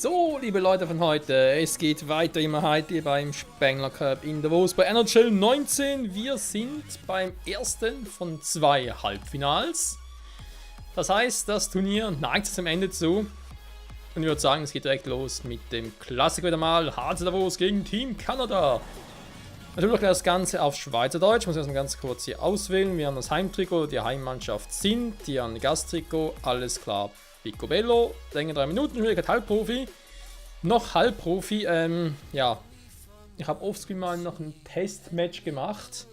So, liebe Leute von heute, es geht weiter immer heute beim Spengler Cup in Davos bei NHL 19. Wir sind beim ersten von 2 Halbfinals. Das heißt, das Turnier neigt sich am Ende zu. Und ich würde sagen, es geht direkt los mit dem Klassiker wieder mal. HC Davos gegen Team Kanada. Natürlich das Ganze auf Schweizerdeutsch. Ich muss erstmal ganz kurz hier auswählen. Wir haben das Heimtrikot, die Heimmannschaft sind. Hier ein Gasttrikot, alles klar. Picobello, Länge 3 Minuten, Schwierigkeit Halbprofi. Noch Halbprofi, ja. Ich habe offscreen mal noch ein Testmatch gemacht.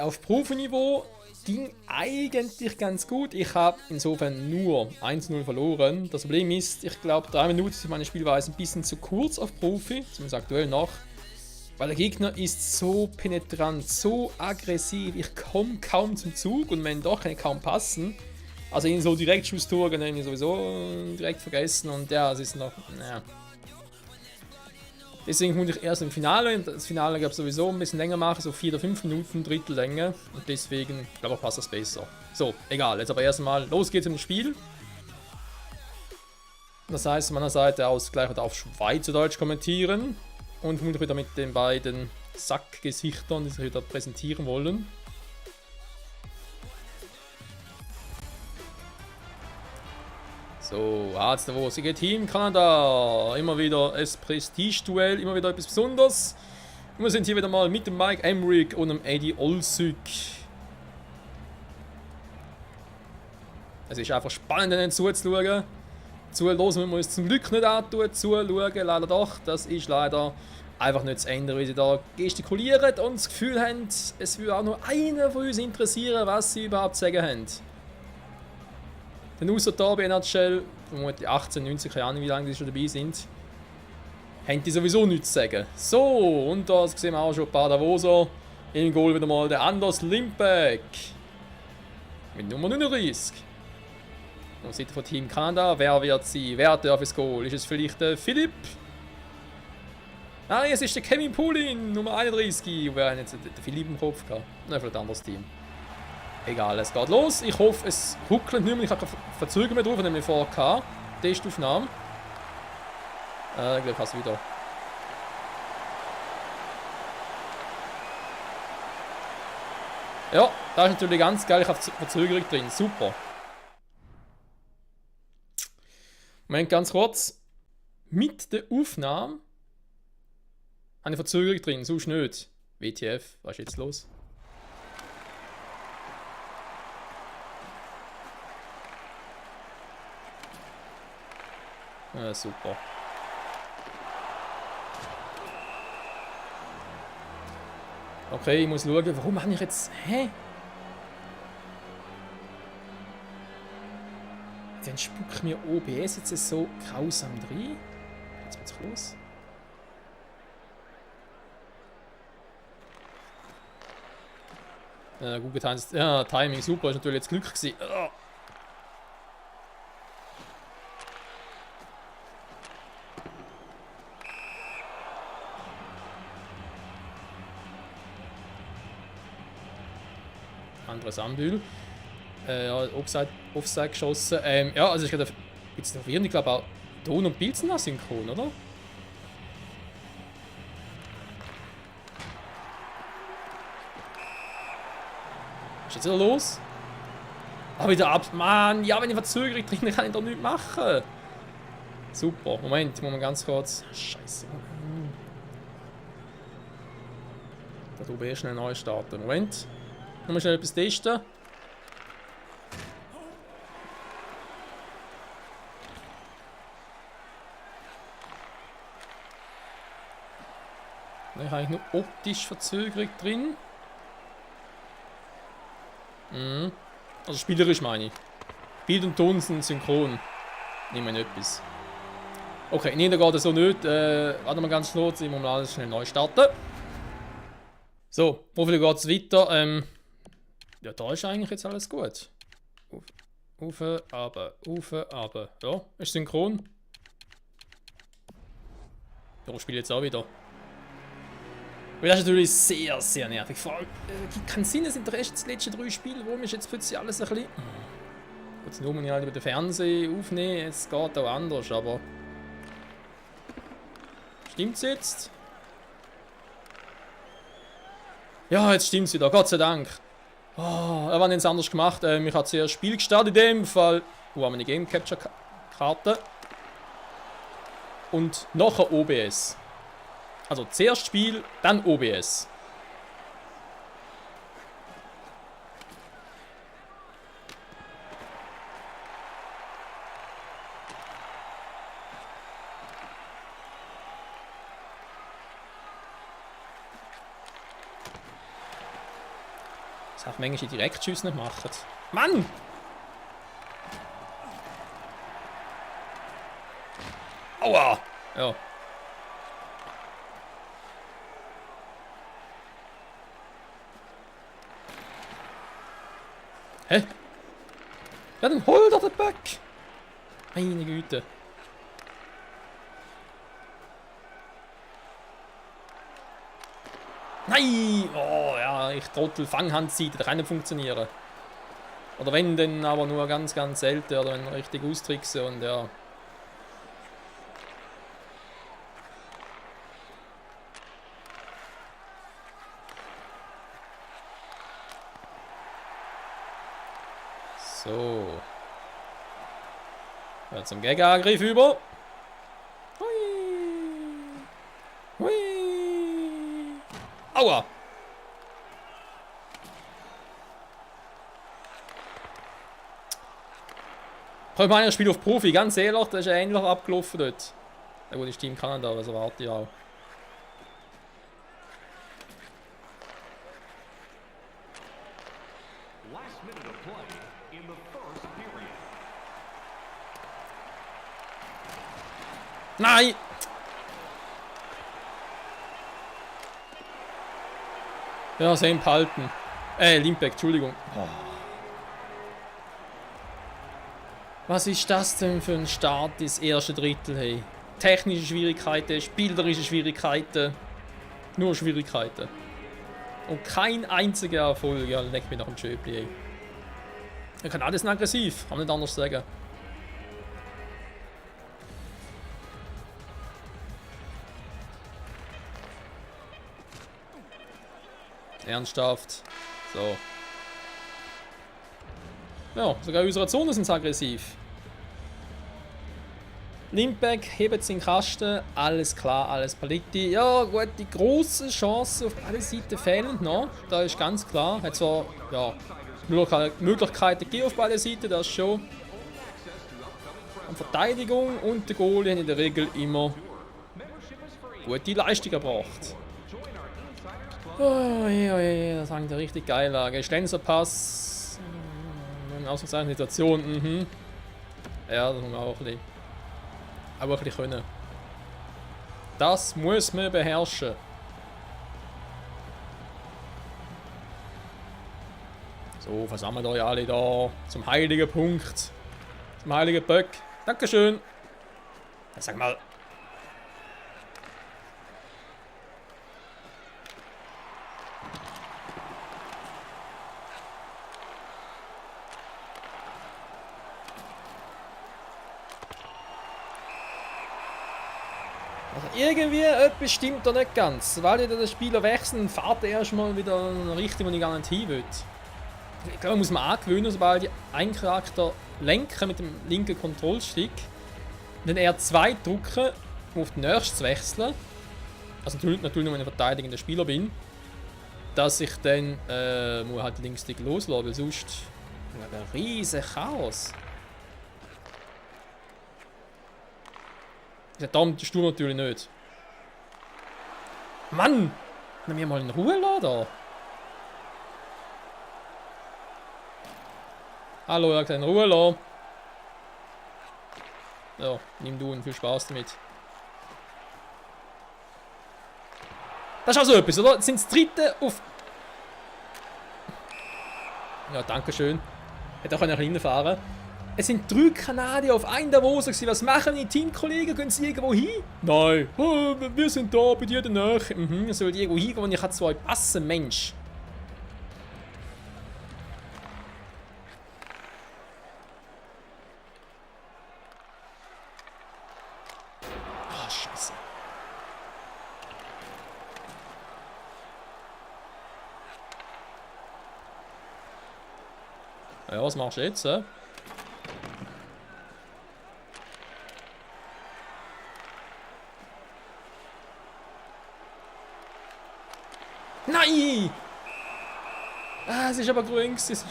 Auf Profiniveau ging eigentlich ganz gut. Ich habe insofern nur 1-0 verloren. Das Problem ist, ich glaube 3 Minuten ist meine Spielweise ein bisschen zu kurz auf Profi, zumindest aktuell noch. Weil der Gegner ist so penetrant, so aggressiv, ich komme kaum zum Zug und wenn doch, kann ich kaum passen. Also ihn so direkt Schusstore kann ich sowieso direkt vergessen und ja, es ist noch, naja. Deswegen muss ich erst im Finale, und das Finale gab es sowieso ein bisschen länger machen, so 4 oder 5 Minuten, Drittellänge und deswegen, glaube ich, passt das besser. So, egal, jetzt aber erstmal, los geht's im Spiel. Das heißt, von meiner Seite aus gleich wieder auf Schweizerdeutsch kommentieren und vermutlich wieder mit den beiden Sackgesichtern, die sich wieder präsentieren wollen. So, HC Davos gegen Team Kanada. Immer wieder ein Prestige-Duell, immer wieder etwas Besonderes. Und wir sind hier wieder mal mit dem Mike Emrick und dem Eddie Olsück. Es ist einfach spannend, ihnen zuzuschauen. Zuhören müssen wir uns zum Glück nicht antun, zuschauen leider doch. Das ist leider einfach nicht zu ändern, wie sie da gestikulieren und das Gefühl haben, es würde auch nur einer von uns interessieren, was sie überhaupt zu sagen haben. Denn außer da bei NHL, vermutlich 18, 19, keine Ahnung wie lange die schon dabei sind, haben die sowieso nichts zu sagen. So, und da sehen wir auch schon ein paar Davoser. Im Goal wieder mal der Anders Lindbeck. Mit Nummer 39. Und Seite von Team Kanada, wer wird sie? Wer darf ins Goal? Ist es vielleicht der Philipp? Nein, es ist der Kevin Poulin, Nummer 31. Wer hat jetzt den Philipp im Kopf gehabt? Nein, vielleicht ein anderes Team. Egal, es geht los. Ich hoffe, es ruckelt nicht mehr. Ich habe keine Verzögerung mehr drauf, nämlich vorher Testaufnahme. Ich glaube, ich habe es wieder. Ja, da ist natürlich ganz geil. Ich habe Verzögerung drin. Super. Moment, ganz kurz. Mit der Aufnahme habe ich Verzögerung drin, sonst nicht. WTF, was ist jetzt los? Ja, super. Okay, ich muss schauen, warum habe ich jetzt... Hä? Dann spuckt mir OBS jetzt so grausam rein. Jetzt geht's los. Gut getan. Ja, Timing super, ist natürlich jetzt Glück gewesen. Anderes Anbühl. Offside geschossen. Ja, also ich glaube, jetzt noch ich glaube auch Ton und Bild sind asynchron, oder? Ist jetzt wieder los? Ah, wieder ab. Mann, ja, wenn ich Verzögerung drin kann ich doch nichts machen. Super. Moment, muss man ganz kurz. Scheiße. Da oben erst schnell neu starten. Moment. Nochmal schnell etwas testen. Da habe ich nur optisch Verzögerung drin. Also spielerisch meine ich. Bild und Ton sind synchron. Nehmen wir etwas. Okay, nee, da geht es so nicht. Warte mal ganz kurz, ich muss mal alles schnell neu starten. So, wofür geht es weiter? Ja, da ist eigentlich jetzt alles gut. Auf, aber, ja, ist synchron. Ja, ich spiele jetzt auch wieder. Weil das ist natürlich sehr, sehr nervig. Vor allem, gibt keinen Sinn, es sind doch erst die letzten 3 Spiele, warum ist jetzt plötzlich alles ein bisschen... Gut, nur muss ich halt über den Fernseher aufnehmen, es geht auch anders, aber... Stimmt's jetzt? Ja, jetzt stimmt's wieder. Gott sei Dank. Oh, wir haben es anders gemacht. Ich habe zuerst Spiel gestartet in dem Fall. Wo haben wir eine Game Capture Karte? Und nachher OBS. Also zuerst Spiel, dann OBS. Das darf manchmal die Direktschüsse nicht machen. Mann! Aua! Ja. Hä? Ja, dann hol doch den Böck! Meine Güte. Nein! Oh ja, ich Trottel, Fanghandseite, das kann nicht funktionieren. Oder wenn, dann aber nur ganz, ganz selten, oder wenn richtig austrickse und ja. So. Ja, zum Gegenangriff über. Hui. Hui. Aua. Ich meine, Spiel auf Profi, ganz ehrlich, das ist ja ähnlich abgelaufen dort. Ja gut, ist Team Kanada, also warte ich auch. Nein! Ja, same behalten. Limbeck, Entschuldigung. Oh. Was ist das denn für ein Start ins erste Drittel, hey? Technische Schwierigkeiten, spielerische Schwierigkeiten. Nur Schwierigkeiten. Und kein einziger Erfolg. Ja, leck mich nach dem Schöpli, ey. Ich kann alles aggressiv, kann nicht anders sagen. Ernsthaft. So. Ja, sogar unsere Zone sind aggressiv. Limbeck hebt seinen Kasten, alles klar, alles Paletti. Ja gut, die grossen Chancen auf beiden Seiten fehlen noch, das ist ganz klar. Hat zwar ja, Möglichkeiten gegeben auf beiden Seiten, das schon. Und Verteidigung und der Goalie haben in der Regel immer gute Leistung erbracht. Oh je, das hängt ja richtig geil an. Stenser-Pass. Eine ausgezeichnete Situation, Ja, das muss man auch ein bisschen können. Das muss man beherrschen. So, versammelt euch alle da zum heiligen Punkt. Zum heiligen Böck. Dankeschön. Ja, sag mal. Irgendwie etwas stimmt da nicht ganz. Weil der Spieler wechseln, fährt er erstmal wieder in eine Richtung, wo ich gar nicht hin will. Ich glaube, muss man angewöhnen, sobald ich einen Charakter lenke mit dem linken Kontrollstick, dann R2 drücken, um auf den nächsten zu wechseln. Also natürlich nur, wenn ich verteidigender Spieler bin. Dass ich dann muss halt den Linkstick loslassen, weil sonst ein riesen Chaos. Verdammt, das tust du natürlich nicht. Mann! Lass mich mal in Ruhe lassen da. Hallo, er hat in Ruhe lassen. Ja, nimm du und viel Spaß damit. Das ist auch so etwas, oder? Das sind das dritte auf... Ja, danke schön. Hätte auch reinfahren können. Es sind 3 Kanadier auf einen Davos. Was machen die Teamkollegen? Gehen sie irgendwo hin? Nein. Oh, wir sind da bei dir in der Nähe. Soll die irgendwo hingehen und ich kann 2 passen, Mensch. Ah, Scheiße. Ja, was machst du jetzt, hä? Nein! Ah, es ist aber grün gewesen.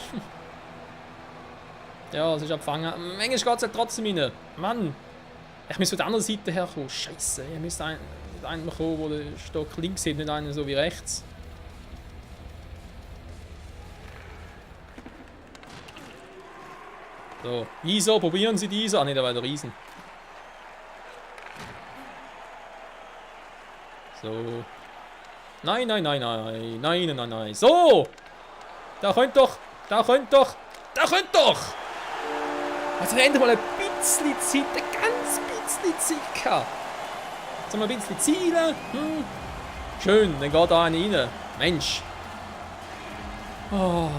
Ja, es ist abgefangen. Manchmal geht es halt trotzdem rein. Mann! Ich müsste von der anderen Seite herkommen. Scheiße, ich müsste einen kommen, wo der Stock links ist, nicht einen so wie rechts. So, ISO, probieren Sie die ISO. Ah, ne, da war der Riesen. So. Nein, nein, nein, nein, nein, nein, nein. So! Da könnt doch! Da könnt doch! Da könnt doch! Also endlich mal ein bisschen Zeit, ein ganz bisschen Zeit gehabt. Jetzt haben wir ein bisschen Ziele. Schön, dann geht da einer rein. Mensch. Oh.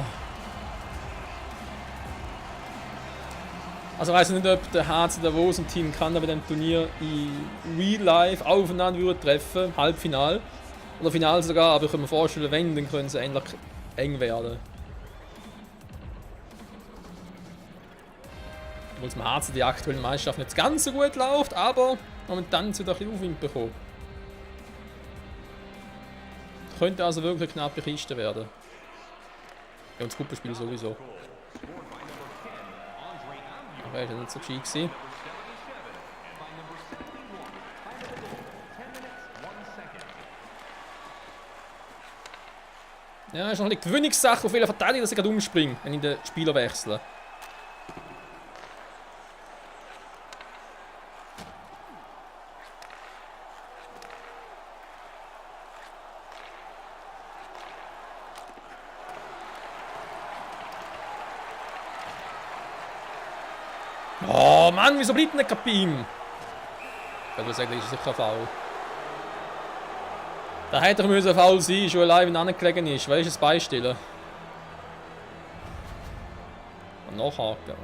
Also ich weiss nicht, ob der HC Davos und Team Kanada bei dem Turnier in Real Life aufeinander würden treffen, Halbfinal. Oder Final sogar, aber ich kann mir vorstellen, wenn, dann können sie endlich eng werden. Obwohl es im HC die aktuelle Meisterschaft nicht ganz so gut läuft, aber momentan wird ein bisschen Aufwind bekommen. Könnte also wirklich eine knappe Kiste werden. Ja, und das Gruppenspiel sowieso. Okay, ist ja nicht so gescheit gewesen. Ja, ist noch eine Gewöhnungssache auf viele Verteidiger, dass ich gerade umspringe, wenn ich den Spieler wechsle. Oh Mann, wieso bleibt denn nicht gerade bei ihm? Ich würde sagen, das ist sicher ein Foul. Da hätte er ein Foul sein, schon allein, wenn er angelegen ist. Weißt du, das Beistellen? Und nachhaken.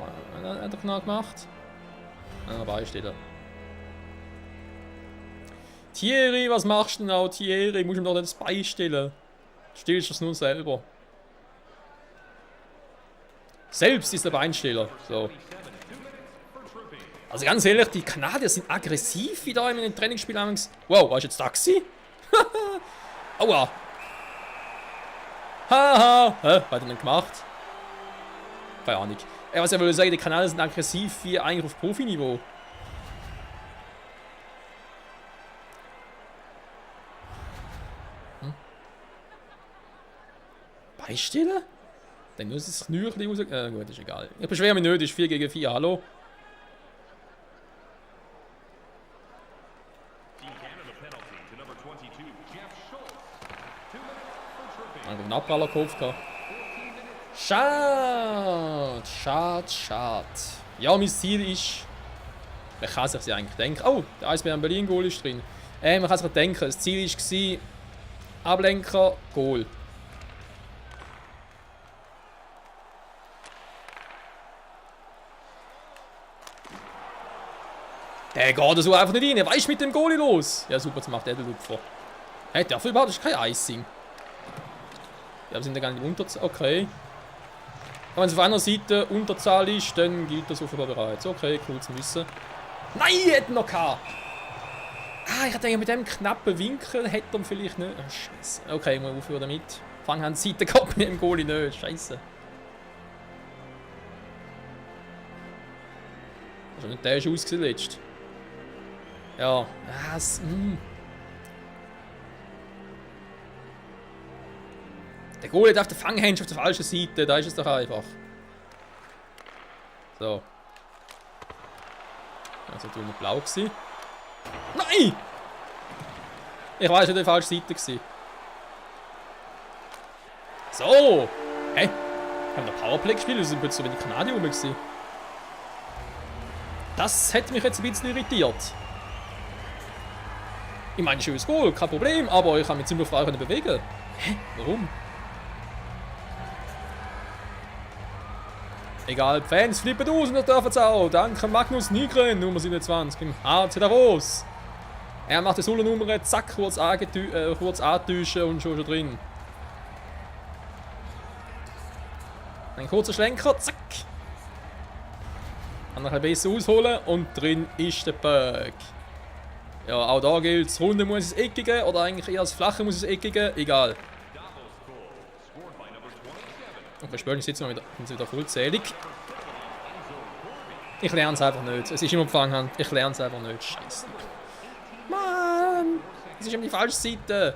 Hat er genau gemacht? Ah, Beistellen. Thierry, was machst du denn auch, Thierry? Musst du ihm doch nicht das Beistellen. Du stillst das nur selber. Selbst ist der Beinsteller. So. Also ganz ehrlich, die Kanadier sind aggressiv wie da in den Trainingsspielen. Wow, war ich jetzt Taxi? Aua! Haha! Hä? Was hat er denn gemacht? Keine Ahnung. Was ich will sagen, die Kanadier sind aggressiv wie eigentlich auf Profiniveau. Beistellen? Dann muss es das Knüchli raus. Gut, ist egal. Ich beschwere mich nicht, ist 4 gegen 4, hallo? Ich habe einen Abpraller gekauft. Schade, schade, schade. Ja, mein Ziel ist. Man kann sich eigentlich denken. Oh, der Eisbär Berlin Goal ist drin. Man kann sich denken, das Ziel war Ablenker, Goal. Der geht so einfach nicht rein. Weißt du, mit dem Goalie los? Ja, super, jetzt macht der den Lupfer. Hey, dafür überhaupt, das ist kein Icing. Ja, wir sind ja gar nicht in Unterzahl. Okay. Aber wenn es auf einer Seite Unterzahl ist, dann gilt das offenbar bereits. Okay, cool zu wissen. Nein, hätte noch gehabt. Ah, ich denke, mit dem knappen Winkel hätte er vielleicht nicht. Oh, Scheiße. Okay, ich muss aufhören damit. Fangen an, die Seite gehabt mit dem Goalie nicht. Scheiße. Also nicht der ist ausgesetzt. Ja, was? Der Goalie hat auf der Fanghand auf der falschen Seite, da ist es doch einfach. So. Also tun wir blau gewesen. Nein! Ich weiß nicht, die falsche Seite gewesen. So! Hä? Wir haben noch Powerplay gespielt, wir sind plötzlich so wie die Kanadier rum gewesen. Das hat mich jetzt ein bisschen irritiert. Ich meine, schönes Goal, kein Problem, aber ich kann mich ziemlich frei bewegen. Hä? Warum? Egal, die Fans flippen aus und das dürfen sie auch. Danke Magnus Nygren, Nummer 27, beim HC Davos. Er macht die Solo-Nummer, zack, kurz antäuschen und schon drin. Ein kurzer Schlenker, zack. Kann noch ein bisschen besser ausholen und drin ist der Böck. Ja, auch da gilt es, Runde muss es eckige oder eigentlich eher das Flache muss es eckige, egal. Okay, spielen jetzt mal wieder vollzählig. Ich lerne es einfach nicht. Es ist immer Empfangen. Ich lerne es einfach nicht. Scheiße. Mann! Es ist immer die falsche Seite.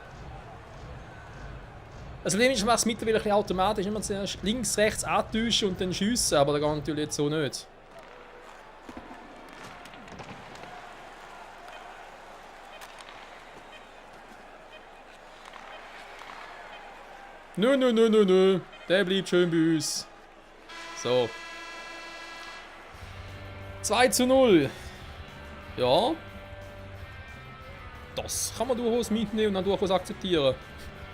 Also, ich mache es mittlerweile ein bisschen automatisch. Immer zuerst links, rechts antäuschen und dann schiessen. Aber das geht natürlich jetzt so nicht. Nö. Der bleibt schön bei uns. So. 2:0. Ja. Das kann man durchaus mitnehmen und dann durchaus akzeptieren.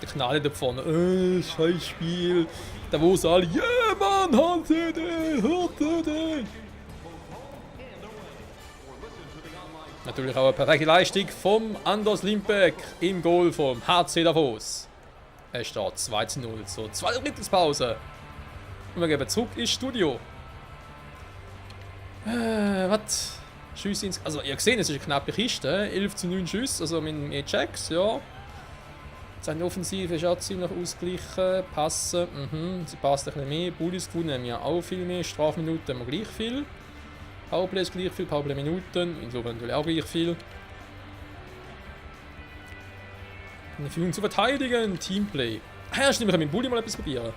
Der Knall da vorne. Scheiß Spiel. Da wo alle. Ja, Mann, hört den. Natürlich auch eine perfekte Leistung vom Anders Limbeck im Goal vom HC Davos. Es steht 2:0. So, 2 Drittelspause. Und wir gehen zurück ins Studio. Was? Schüsse ins. Also, ihr habt gesehen, es ist eine knappe Kiste. 11:9 Schüsse, also mit mehr Checks, ja. Seine Offensive ist auch ziemlich ausgeglichen. Passen, sie passt ein bisschen mehr. Bullies gewonnen haben ja auch viel mehr. Strafminuten haben wir gleich viel. Powerplay ist gleich viel, Powerplay-Minuten. Insofern natürlich auch gleich viel. Eine Führung zu verteidigen, Teamplay. Ja, stimmt, wir können mit dem Bulli mal etwas probieren.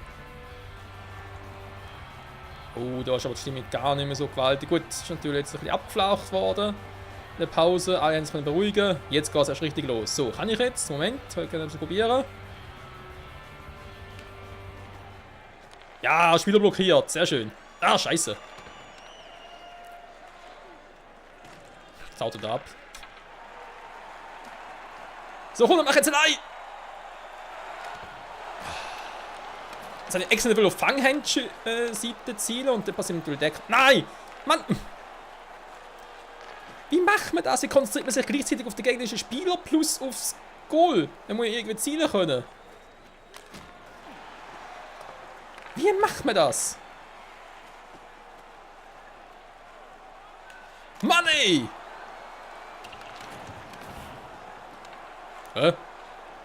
Oh, da ist aber die Stimme gar nicht mehr so gewaltig. Gut, ist natürlich jetzt ein bisschen abgeflacht worden. In der Pause, eins können beruhigen. Jetzt geht es erst richtig los. So, kann ich jetzt? Moment, ich kann etwas probieren. Ja, Spieler blockiert, sehr schön. Ah, scheiße. Jetzt haut er da ab. So, komm, mach jetzt ein Ei! Jetzt habe ich extra nicht auf Fanghändchen-Seite zielen und dann passiert natürlich der. Nein! Mann! Wie macht man das? Wie konzentriert man sich gleichzeitig auf den gegnerischen Spieler plus aufs Goal? Dann muss ich irgendwie zielen können. Wie macht man das? Mann, ey! Hä?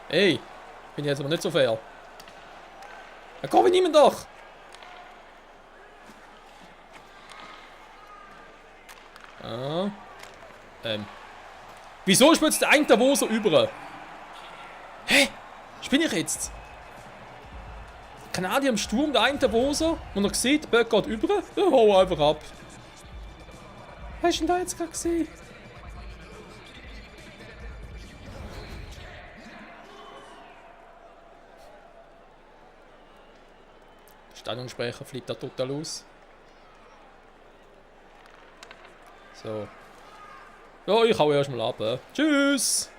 Ey, bin ich jetzt aber nicht so fair. Ja, komm, wir nehmen doch! Ah. Wieso spielt der eine Davos so über? Hä? Spinn ich jetzt? Kanadier im Sturm, der eine Davoser, und er sieht, der Böck geht über, dann hau einfach ab. Was hast du denn da jetzt gerade gesehen? Der Stadionsprecher fliegt da total aus. So. Ja, ich hau erstmal ab. Tschüss!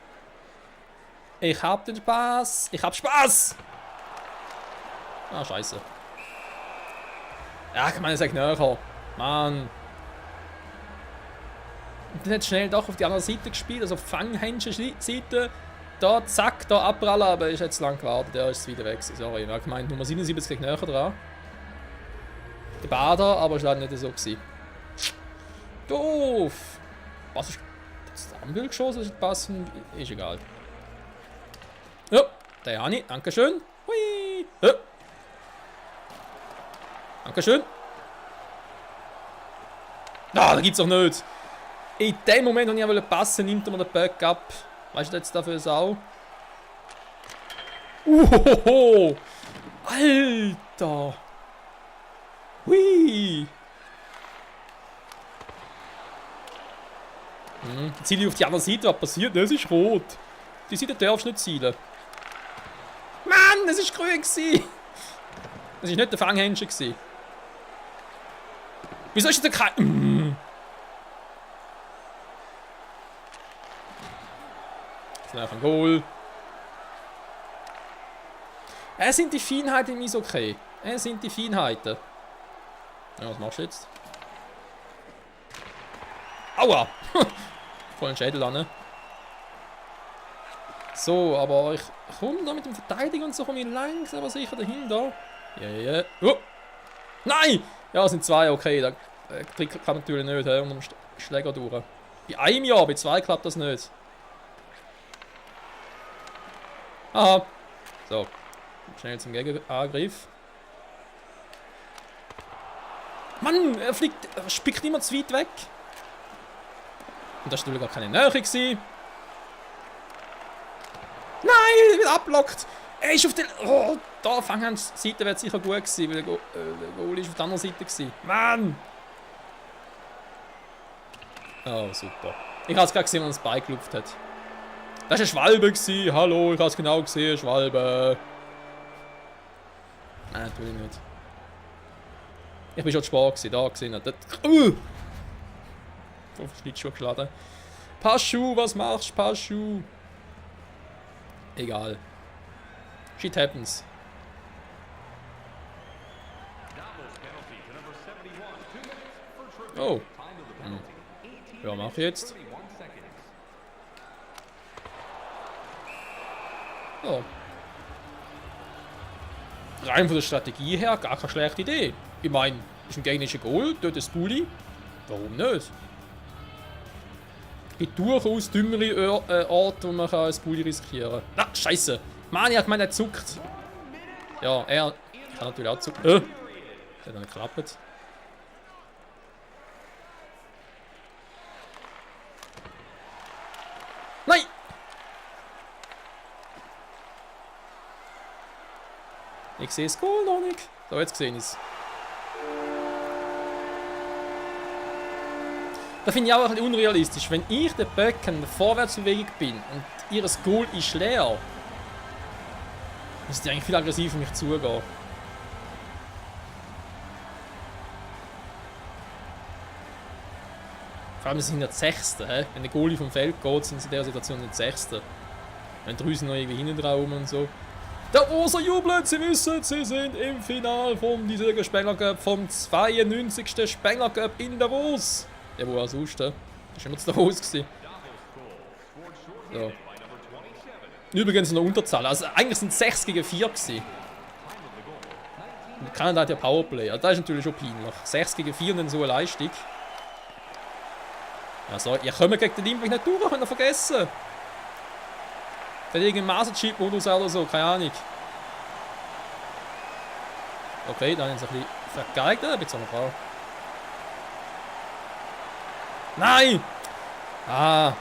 Ich hab den Spaß! Ich hab Spaß! Ah, scheiße. Ja, kann man jetzt näher. Mann. Und dann hat schnell doch auf die andere Seite gespielt, also auf die Fanghändchen-Seite. Da, zack, da abprallen, aber ist jetzt lang gewartet, der ist wieder weg. Sorry, ich habe gemeint, Nummer 77 näher dran. Der Bader, aber es war nicht so gewesen. Doof! Was ist das Armbild geschossen? Ist passen? Ist egal. Ja, der Jani, dankeschön. Hui! Ja. Dankeschön. Ah, da gibt's doch nicht. In dem Moment, wo ich passen nimmt er mir den Böck ab. Was ist das jetzt da für eine Sau? Uhoho! Alter! Hui! Jetzt ziele ich auf die andere Seite, was passiert? Es ist rot. Die Seite darfst du nicht zielen. Mann, es war grün gewesen. Das war nicht der Fanghändchen gewesen. Wieso ist der kein... Das ist einfach ein Goal. Es sind die Feinheiten im Eishockey. Es sind die Feinheiten. Ja, was machst du jetzt? Aua! Voll einen Schädel an. So, aber ich komme da mit dem Verteidiger und so komme ich langsam aber sicher dahinter. Ja. Oh. Nein! Ja, es sind 2, okay. Der Trick kann natürlich nicht unter dem Schläger durch. Bei einem ja, bei 2 klappt das nicht. Aha. So. Schnell zum Gegenangriff. Mann, er spickt immer zu weit weg. Und das war natürlich gar keine Nähe gewesen. Nein, er wird abblockt. Er ist auf der... Oh, da fangen die Seite wird sicher gut gewesen, weil der Goal ist auf der anderen Seite gewesen. Mann! Oh, super. Ich habe es gerade gesehen, wenn er das Bein gelupft hat. Das war ein Schwalbe gewesen. Hallo, ich habe es genau gesehen, Schwalbe. Nein, natürlich nicht. Ich bin schon zu spät gewesen, da gesehen. Auf den Schlittschuh geschlagen. Paschu, was machst du, Paschu? Egal. Shit happens. Oh. Ja, mach ich jetzt. Ja. Rein von der Strategie her gar keine schlechte Idee. Ich meine, ist ein gegnerischer Goal, dort ist Bulli. Warum nicht? Es gibt durchaus dümmere Orte, wo man ein Bulli riskieren kann. Ah, scheiße. Mann, ich meine, er zuckt. Ja, er kann natürlich auch zucken. Das hat nicht geklappt. Nein! Ich sehe das Goal noch nicht. So, jetzt sehe ich es. Da finde ich auch ein bisschen unrealistisch. Wenn ich der Böcken in der Vorwärtsbewegung bin und ihr Goal ist leer, müsste die eigentlich viel aggressiver auf mich zugehen. Vor allem, sie sind ja die Sechste. Wenn der Goalie vom Feld geht, sind sie in dieser Situation nicht die Sechste. Wenn die Rüsen noch irgendwie hinten drauf und so. Der Oser jubelt, sie wissen, sie sind im Finale vom diesjährigen Spengler Cup, vom 92. Spengler Cup in Davos. Ja, wo er sonst, das war immer zu Davos gewesen. So. Übrigens in der Unterzahl, also eigentlich sind es 6 gegen 4 gewesen. Und Kanada hat ja Powerplay, also das ist natürlich schon peinlich. 6 gegen 4 und dann so eine Leistung. Also, ihr kommt gegen den Limburg nicht durch, könnt ihr vergessen. Der hat irgendeinen Master-Chip-Modus oder so, keine Ahnung. Okay, dann haben sie ein bisschen vergeigt, ein bisschen noch Frau. Nein! Ah.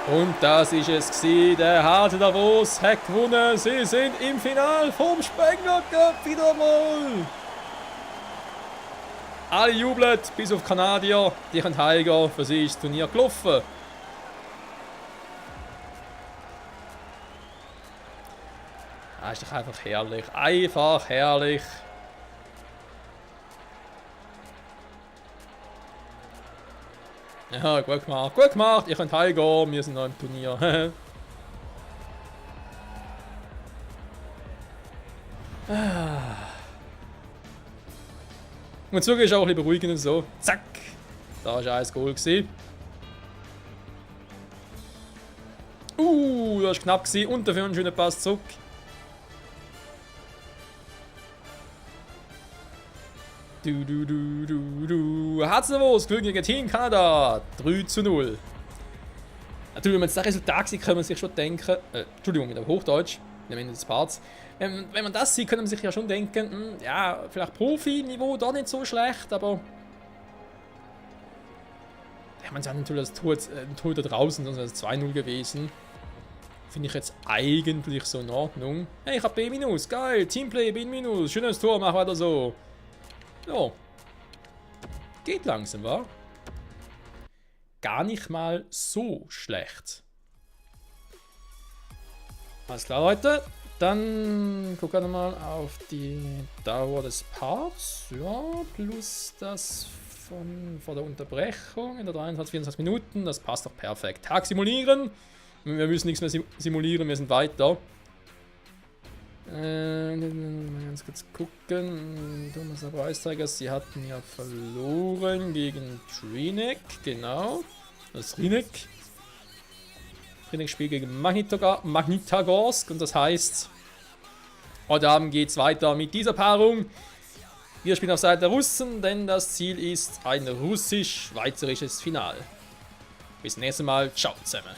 Und das ist es gewesen. Der harte Davos hat gewonnen. Sie sind im Finale vom Spengler Cup wieder mal. Alle jubeln, bis auf Kanadier. Die können heimgehen. Für sie ist das Turnier gelaufen. Das ist doch einfach herrlich. Einfach herrlich. Ja, gut gemacht. Gut gemacht. Ihr könnt heimgehen. Wir sind noch im Turnier. Und zurück ist auch ein bisschen beruhigend und so. Zack. Da war ein Goal gewesen. Das war knapp gewesen. Und dafür einen schönen Pass zurück. Herzlich willkommen gegen Team Kanada. 3:0. Natürlich, wenn man jetzt das Resultat sieht, kann man sich schon denken. Entschuldigung, in Hochdeutsch. Am Ende des Parts. Wenn man das sieht, kann man sich ja schon denken, ja, vielleicht Profi-Niveau da nicht so schlecht, aber. Ja, man sagt natürlich, das Tor da draußen, sonst wäre es 2:0 gewesen. Finde ich jetzt eigentlich so in Ordnung. Hey, ich habe B-, geil. Teamplay, B-, schönes Tor, mach weiter so. Ja. Geht langsam, wa? Gar nicht mal so schlecht. Alles klar, Leute. Dann gucken wir mal auf die Dauer des Parts. Ja, plus das vor der Unterbrechung in der 23, 24 Minuten. Das passt doch perfekt. Tag simulieren. Wir müssen nichts mehr simulieren, wir sind weiter. Ganz kurz gucken. Thomas Preisträgers, sie hatten ja verloren gegen Trinek, genau. Das ist Trinek. Trinek spielt gegen Magnitogorsk und das heißt, heute Abend geht es weiter mit dieser Paarung. Wir spielen auf Seite der Russen, denn das Ziel ist ein russisch-schweizerisches Finale. Bis zum nächsten Mal. Ciao zusammen.